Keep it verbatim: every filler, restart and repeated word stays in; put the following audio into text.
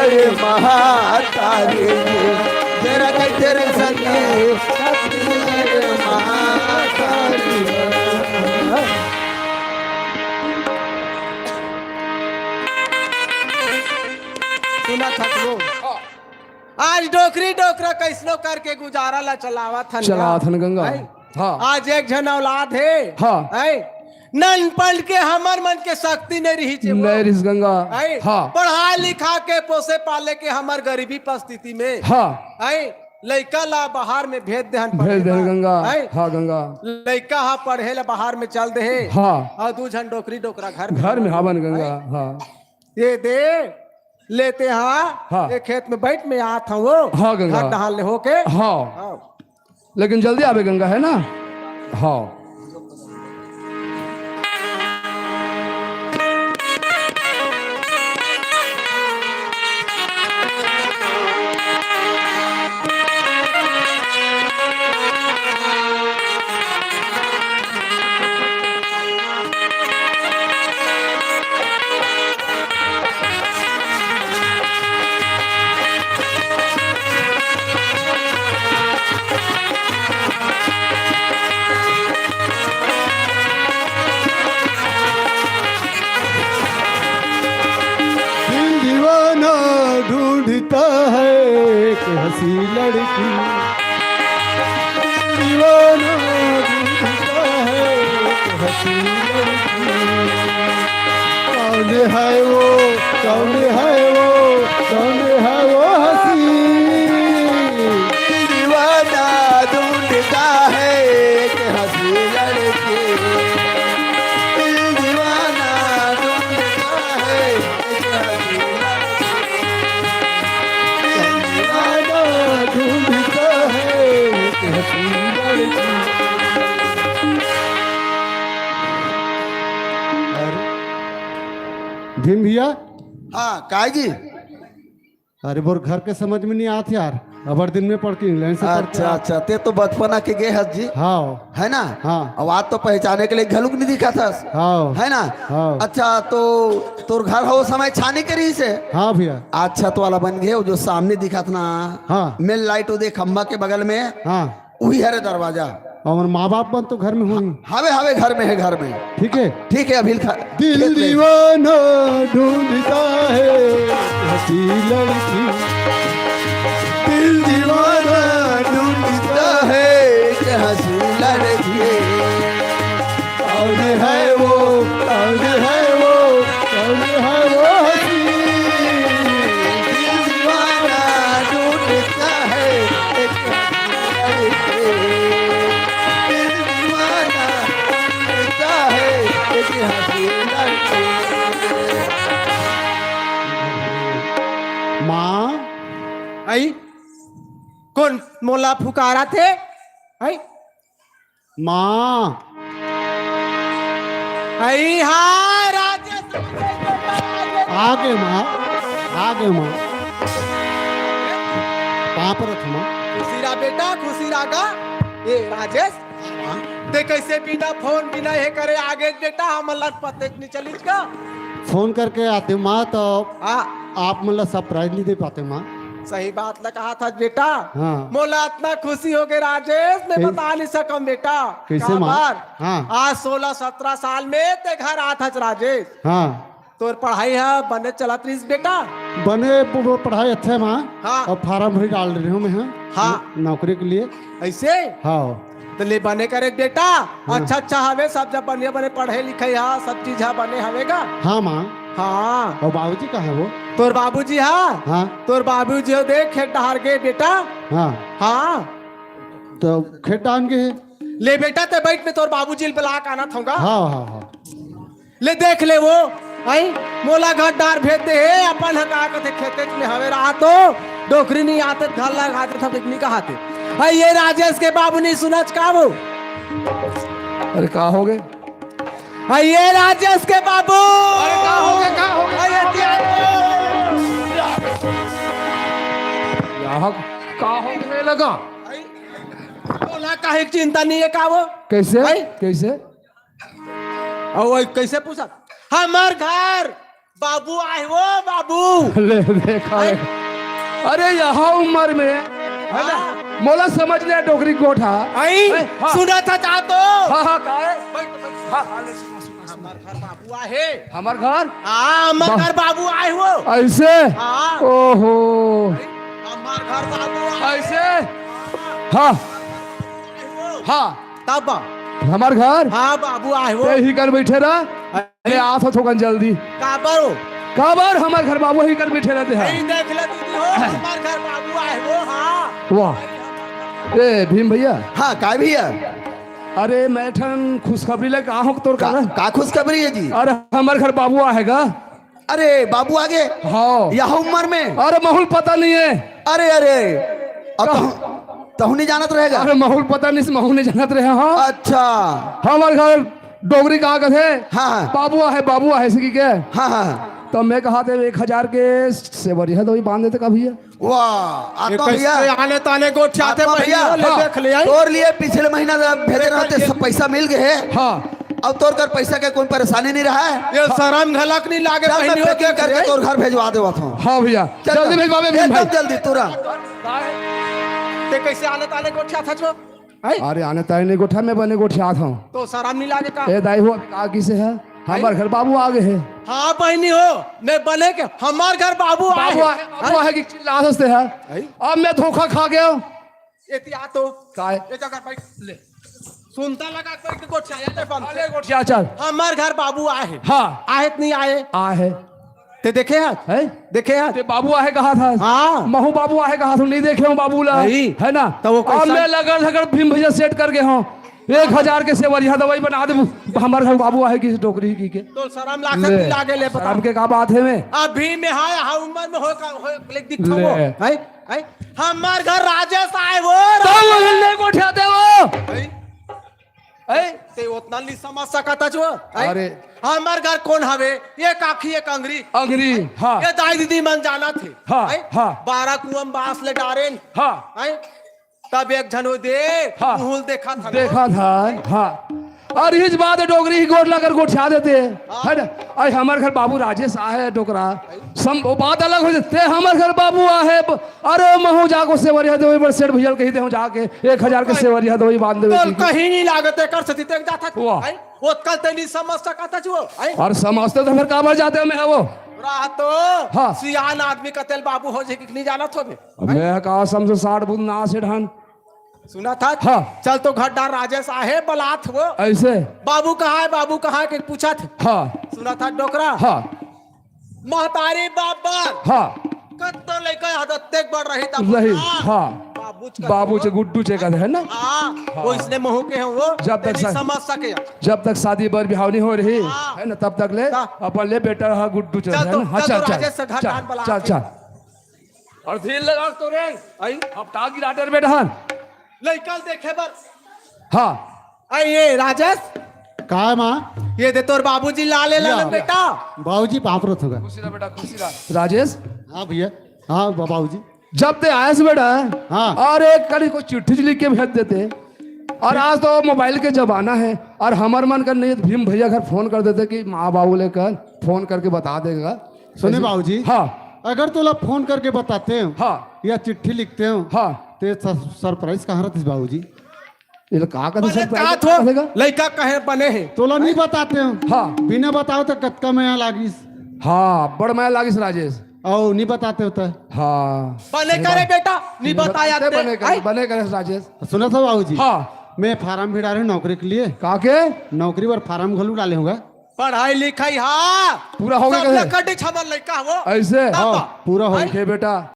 महातारी, जरा के तेरे संगे, महातारी। सुना था तू? आज डोकरी डोकरा कइसनो करके गुजारा ला चलावत हन। चलावत हन गंगा। हैं? हाँ। आज एक झन औलाद हे। हाँ। हैं? ननपन के हमर मन के शक्ति नहीं रही छे वो। नहीं रहिस गंगा। हैं? हाँ। पढ़ा लिखा के पोसे पाले के हमर गरीबी परिस्थिति में। हाँ। हैं? लइका ला बाहर में भेज देहन पढ़े भेज देहन बर। गंगा। हैं? हाँ गंगा। लइका हा पढ़े ला बाहर में चल दे हे। हाँ। अउ दू झन डोकरी डोकरा घर में घर में हवन। हावन गंगा। हैं? हाँ। ये दे, लेते हाँ, हाँ। ये खेत में बैठ, मैं आत हँव वो। हाँ, गंगा। घर डहान ले होके। हाँ। हाँ। लेकिन जल्दी आबे गंगा, है ना? हाँ। दिल दीवाना ढूंढता है एक हंसी लड़की। दिल दीवाना ढूंढता है एक हंसी लड़की। कौन है वो, कौन है वो, कौन है वो हंसी? दिल दीवाना ढूंढता है एक हंसी लड़की। दिल दीवाना ढूंढता है एक हंसी लड़की। दिल दीवाना ढूंढता है एक हंसी लड़की। अरे, भीम भैया। हाँ, काय जी? अरे, बोर घर के समझ में नहीं आत यार, अबर दिन में पढ़ के इंग्लैंड से पढ़ के अच्छा, आ- अच्छा, ते तो बचपना के गे हस जी। हाँ। है ना? हाँ। अब आज तो पहचाने के लिए घलुक नहीं दिखा था। हाँ। है ना? हाँ। अच्छा, तो तोर घर हो समय छानी के रही से? हाँ भैया। अच्छा, तो वाला बन गए, वो जो सामने दिखा था ना, हाँ। मेन लाइट, वो देख खंभा के बगल में। हाँ। उही हरे दरवाजा। हमर माँ बाप मन तो घर में होही। हवे, हवे, घर में है, घर में। ठीक है। ठीक है, अभी खा-, दिल खेत में। दीवाना ढूंढता है हंसी लड़की। दिल दीवाना ढूंढता है एक हंसी लड़की। कौन है वो, कौन है वो, कौन है वो हंसी? दिल दीवाना ढूंढता है एक हंसी लड़की। दिल दीवाना ढूंढता है एक हंसी लड़की। माँ। आई? कोन मोला फुकारा थे? आई? माँ। आई हाँ, राजेश। आगे माँ, आगे माँ। पाँव परत माँ। खुशी रहा बेटा, खुशी रहा गा। ए राजेश, ते कैसे बिना फोन, बिना ये करे आगे बेटा, हमन ला पते नहीं चलिस का? फोन करके आते माँ, तो हाँ। आप मन ला सरप्राइज नहीं दे पाते माँ। सही बात ला कहा था बेटा। हाँ। मोला इतना खुशी हो गए राजेश, मैं कैसे? बता नहीं सकम बेटा। कैसे माँ? काबर? हाँ। आज सोलह सत्रह साल में ते घर आत हस राजेश। हाँ। तोर पढ़ाई ह बने चलत रहिस बेटा? बने प-, प-, पढ़ाई अच्छा है माँ। हाँ। और फार्म भी डाल रहे हूँ मैं, हाँ। हाँ। नौकरी के लिए। ऐसे? हाँ। तो ले बने करे बेटा, हाँ। अच्छा, अच्छा हवे, सब जब बने, बने पढ़े लिखे हा, सब चीज हा बने हवेगा। हाँ माँ। हाँ। और बाबूजी कहाँ है वो? तोर बाबूजी हा? हाँ। तोर बाबूजी हो देख खेत डहार गे बेटा। हाँ। हाँ। तो खेत डहार गे है। ले बेटा ते बैठ, मैं तोर बाबूजी ल बला के आना थोंगा। हाँ, हाँ, हाँ। ले देख ले वो, आई मोला घर डार भेज दे हे, अपन ह का कथे खेते में हवे रहा तो, डोकरी नहीं आते, घर लगा आते था, नहीं कहाते। आई ये राजेश के बाबू नहीं सुनच का वो? अरे का हो गए? आई ये राजेश के बाबू। अरे का हो गए, का हो गए? आई ये क्या? यहाँ का हो गए लगा? आई, बोला काहे चिंता नहीं है का वो? कैसे? आई? कैसे? अउ वो कैसे पूछत? हमर घर बाबू आए वो बाबू। ले देखा है। अरे यहाँ उम्र में, है ना? हाँ। मोला समझ ले डोकरी गोठा। आई? अरे, हाँ। सुना था जा तो। हाँ, हाँ, का है? बैठ, बैठ। हाँ, हाँ, ले, सुना, सुना, सुना। हमार घर बाबू आए। हमार घर? हाँ, हमार बा- घर बाबू आए वो। ऐसे? हाँ। ओहो। हमार घर बाबू आए। ऐसे? हाँ। आए वो। हाँ। तब? हमार घर? हाँ, बाबू आए वो। ते ही कर बैठे रहा। अरे, आत हो थोकन जल्दी। काबर हो? काबर? हमार घर बाबू ही कर बैठे रहते हैं। नहीं देख ले दीदी हो, हमार घर बाबू आए वो, हाँ। वाह। ए, भीम भैया। हाँ, काय भैया? अरे, मैं ठन खुशखबरी लेके आ हूँ तोर का, का। का खुशखबरी है जी? अरे, हमार घर बाबू आएगा। अरे, बाबू आगे? हाँ। यह उम्र में? अरे, महूँ ल पता नहीं है। अरे, अरे। अब कहाँ? तहु, तहु नहीं जानत रहेगा? अरे, महूँ ल पता नहीं, महूँ नहीं जानत रहे, हाँ। अच्छा। हमार घर डोगरी का कथे? हाँ, हाँ। बाबू आहे, बाबू आहे, सिकी के? हाँ, हाँ। तो मैं कहा थे, एक हजार के सेवरिया दवाई बांध देते का भैया? वाह, आत्मा भैया। आने ताने गोठियाथे आत्मा भैया, ले हाँ। देख ले आई। तोर लिए पिछले महीना भेजे रहते, सब पैसा मिल गए। हाँ। अब तोर कर पैसा के कोई परेशानी नहीं रहा है। ये शरम घलक नहीं लागे, चल, मैं बहिनी हो, packing देख करके ले। तोर घर भेजवा देवत हूँ। हाँ भैया, चल, जल्दी चल। भेजवावे भीम एकदम भाई। जल्दी, तुरंत। ते कैसे आने ताने गोठियाथा छो? हैं? अरे आने ताने गोठा में बने गोठियात हूँ। तो शरम नहीं लागे का? ए दाई हो, अभी का किसे है? हैं? हमार घर बाबू आगे है। हाँ बहिनी हो, मैं बने के हमार घर बाबू आए बाबू हैं। आए, बाबू आए कि चिल्ला हंसते हैं। हैं? अब मैं धोखा खा गया। एती आ तो। काय? ए जगह बैठ ले। सुनता लगा बैठ के गोठिया ले बन। अरे गोठिया चल। हमार घर बाबू आए हैं। हाँ। आए त नहीं आए? आए हैं। ते देखे हाथ? हैं? देखे हाथ? ते बाबू आहे कहा था? हाँ। महू बाबू आहे कहा था, नहीं देखे हूँ बाबू ला। नहीं। है ना? तो वो अब कैसा? मैं लगल लगल भीम भैया सेट कर गए हूँ। एक हजार के सेवरिया दवाई बना दे, हमार घर बाबू आहे किसी डोकरी की के। तो शरम लाग ले। सकती लागे ले, बता। शरम के का बात है में? अभी में हाँ, हाँ उम्र में हो का, हो, ले दिखाओ। ले। हैं? हैं? हमार घर राजेश आए वो, तो राजेश। वो हिलने को उठाते वो। हैं? हैं? ते उतना नहीं समझ सकता जो, हैं? अरे। हमार घर कौन हवे? एक आँखी, एक अंगरी। अंगरी, हाँ। ये दाई दीदी मन जाना थे। हाँ, हैं? हाँ। बारह कुआं बांस ले डारेन। हाँ। हैं? तब एक झन हो दे, हाँ। मुहुल देखा था ना। देखा था, हाँ। और इस बात डोगरी ही गोठ लगर गोठिया देते, हाँ। है ना? आई हमार घर बाबू राजेश आहे डोकरा। सम-, वो बात अलग हो जाते, हमार घर बाबू आहे, ब-, अरे महू जाको सेवरिया दवाई बर सेठ भैया कही दे, जाके एक हजार के सेवरिया दवाई बांध देवे तो की। कहीं नहीं लागत है, कर सती ते जाता था। वाह। हैं? वो कल ते नहीं समझ सका था जो, हैं? और समझते तो फिर काबर जाते मैं वो? रहा तो हाँ। सियान आदमी कतेल बाबू हो जे कि नहीं जाना थो बे। अब मैं का समझ साठ बुन ना से ढान। सुना था? हाँ। चल तो घर डार राजेश आहे बलात वो। ऐसे? बाबू कहाँ है, बाबू कहाँ है के पूछा था। हाँ। सुना था डोकरा? हाँ। महतारी बाबर। हाँ। कत्तो लइका हदत्ते बढ़ रही था। रही, हाँ। हाँ। बाबू च बाबू च गुड्डू च का है ना? हाँ। हाँ। वो इसने महू के हैं वो। जब तक तेरी सा-, समझ सके। जब तक शादी बर बिहाव नहीं हो रही, हाँ। है ना, तब तक ले हाँ। अपन ले बेटा हा गुड्डू च चल है तो, ना? हाँ, चल चल, तो चल, राजेश से घर चल, डार बलात चल, है। चल। और धीर लगा तो रे। आई। अब टांग गिरा डर बेटा। लइका देखे बर। हाँ। आई ये राजेश। का है माँ? ये दे तोर बाबूजी ला ले या। लन बेटा। बाबूजी पाप रत होगा। खुशी रह बेटा, खुशी रह। राजेश। हाँ भैया। हाँ बा-, बाबूजी। जब ते आयस बेटा। हाँ। और एक कड़ी को चिट्ठी लिख के भेज देते। और आज तो मोबाइल के जमाना है। और हमर मन कर नहीं भीम भैया घर फोन कर देते कि माँ बाबू लेकर फोन करके बता देगा। सुने ऐसे बाबूजी, हाँ। अगर तोला फोन करके बताते हो हाँ। या चिट्ठी लिखते हो, हाँ। ते स-, सरप्राइज कहाँ रहतीस बाबूजी? ये लो का कहते बने सरप्राइज का थो? कहाँ रहेगा? लइका कहे बने है। तोला नहीं बताते हो। हाँ। बिना बताओ तो कतका मया लागिस। हाँ, बड़ मया लागिस राजेश। आओ, नहीं बताते हो तो। हाँ। बने करे बेटा, नहीं बताया ते। बने करे, आई। बने करे राजेश। सुनो तो बाबूजी। हाँ। मैं फार्म भी डारे नौकरी के लिए। का के? नौकरी बर फार्म घलू डाले होगा। पढ़ाई लिखाई, हाँ। पूरा हो गया सब कैसे? लकड़ी छमर लइका वो। ऐसे? तब हाँ, पूरा हो गया। देखे बेटा,